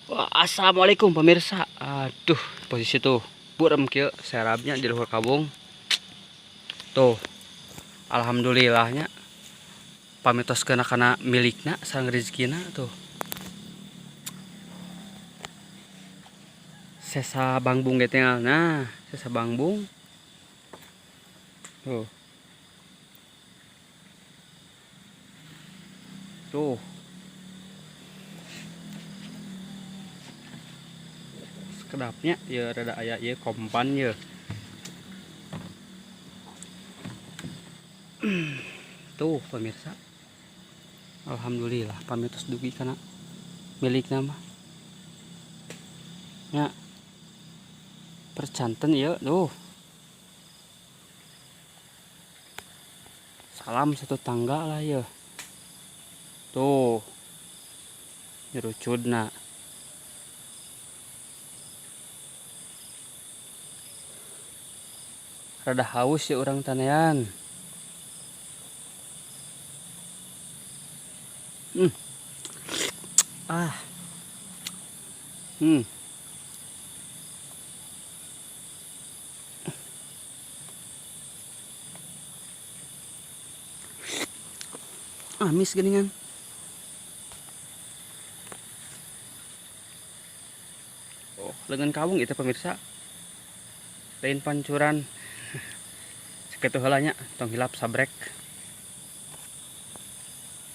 Wah, assalamualaikum pemirsa. Aduh, posisi tuh burem kieu serabnya di luhur kabung. Tuh. Alhamdulillahnya pamitos kena kana milikna sareng rezekina tuh. Sesa bangbung ge tinggal. Nah, sesa bangbung. Tuh. Tuh. Sekedapnya ya rada aya ieu kompan ya. Tuh pemirsa. Alhamdulillah pamitos dugi kana milikna mah. Nya. Percanten ieu tuh. Salam satu tangga lah ya. Tuh. Nyerucudna. Rada haus ya orang tanean. Ah. Amis geningan. Oh, lengan kawung itu pemirsa. Lain pancuran. Sakitu heula nya, tong hilap sabrek.